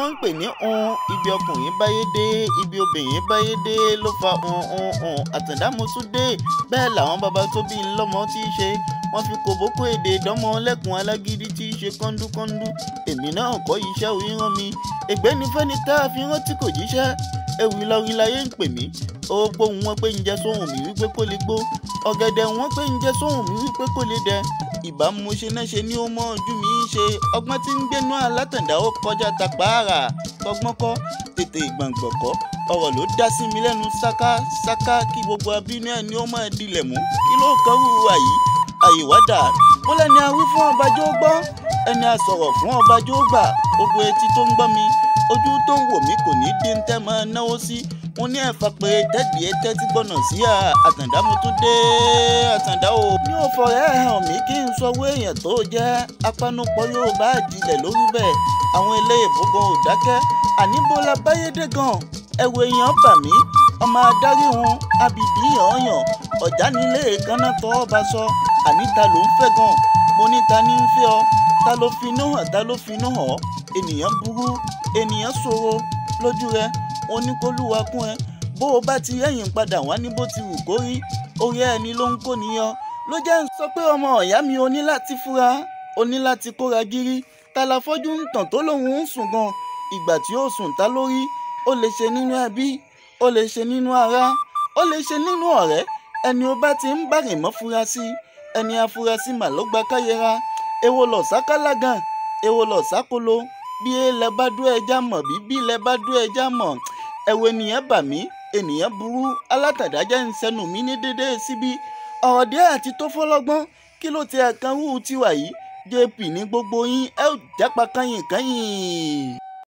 wọ́n ń pè ní un. Ibi ọkùnrin báyé dé, ibi obìnrin báyé dé ló fa un un un. Àtàndá mo tún dé. Bẹ́ẹ̀ làwọn baba tó bí ń lọ́mọ tí í ṣe. Wọ́n fi kòbókó èdè dánmọ́ lẹ́kùn alágídí tí í ṣe kọ́ńdúkọ́ńdú. Èmi náà kọ́ iṣẹ́ oríran mi. Ègbé ni fẹ́ni tá a fi rántí kò jíṣẹ́. Ewì lọrin láyé ń pè mí. Ó gbóhùn wọn pé ń jẹ sóhùn mi wípé kó lè gbó. Ọ̀gẹ̀dẹ̀ wọn pé ń jẹ sóhùn mi wípé kó lè dẹ. Ìbámu ṣe náà ṣe ni ó mọ ojú mi ń ṣe. Ọgbọ́n tí ń gbénú alátàndá ó kọjá tapààrà. Tọgbọ́n kọ́, tètè ìgbàngbọ̀n kọ́. Ọ̀rọ̀ ló dá sí mi lẹ́nu ṣáká ṣáká kí gbogbo abínú ẹ̀ ni ó máa dilẹ̀ mú. Kí ló kan wúwa yìí? Àyèwádà. Mo lẹ́ni a wí fún ọba jó gbọ́. Ẹni a sọ̀rọ̀ fún ọba jó gbà. Gbogbo etí tó ń gbọ́ mi, ojú tó ń wò mí kò ní dín tẹ́ máa náwó sí. Mo ní ẹ̀fà pé tẹ́tí ẹ tẹ́tí gbọ́nà sí Àtàndá mo tún dé Àtàndá o. Ní òfò rẹ̀ hàn mí kí n sọ owó èèyàn tó jẹ́ apanupọ̀ yóò bá jilẹ̀ lórí bẹ́ẹ̀. Àwọn eléèbó gan ò dákẹ́. Àní bó la báyé dé gan. Ẹ̀wù èèyàn bà mí. Ọmọ adarí wọn, abìdí ọ̀yàn. Ọ̀já nílé èékánná tọ́ ọba sọ. Àní ta ló ń fẹ́ gan. Mo ní ta ní ń fẹ́ ọ. Ta ló finú hàn, ta ló finú hàn ọ́. Ènìyàn burú, ènìyàn ṣòro lójú rẹ. Mo ní k'Olúwa kún ẹ. Bó o bá ti rẹ́yìn padà wá ní bó ti wù kó rí. Orí ẹni ló ń kó níyọ. Ló jẹ́ ń sọ pé ọmọ ìyá mi o ní láti fura, o ní láti kóra gírí. Ta la fọ́jú ń tàn tó lóun ń sùn gan. Ìgbà tí ó sùn ta lórí. Ó lè ṣe nínú ẹbí, ó lè ṣe nínú ará, ó lè ṣe nínú ọ̀rẹ́. Ẹni ó bá ti ń bá rìn mọ́ fura sí. Ẹni afurasí mà ló gba káyẹra. Èwo lọ̀ sákálá gan, èwo lọ̀ sákolo. Bí lẹ bá dú ẹja mọ̀ bí bí lẹ bá dú ẹja mọ̀. Ẹ̀wù ènìyàn bà mí, ènìyàn burú. Alátàndá jẹ́ ń sẹnu mi ní dédé síbí. Ọ̀rọ̀ díẹ̀ àti tó fọlọ́gbọ́n. Kí ló ti ẹ̀kan rú tiwa yìí? JP ní gbogbo yín, ẹ ó jápa kányìn kányìn.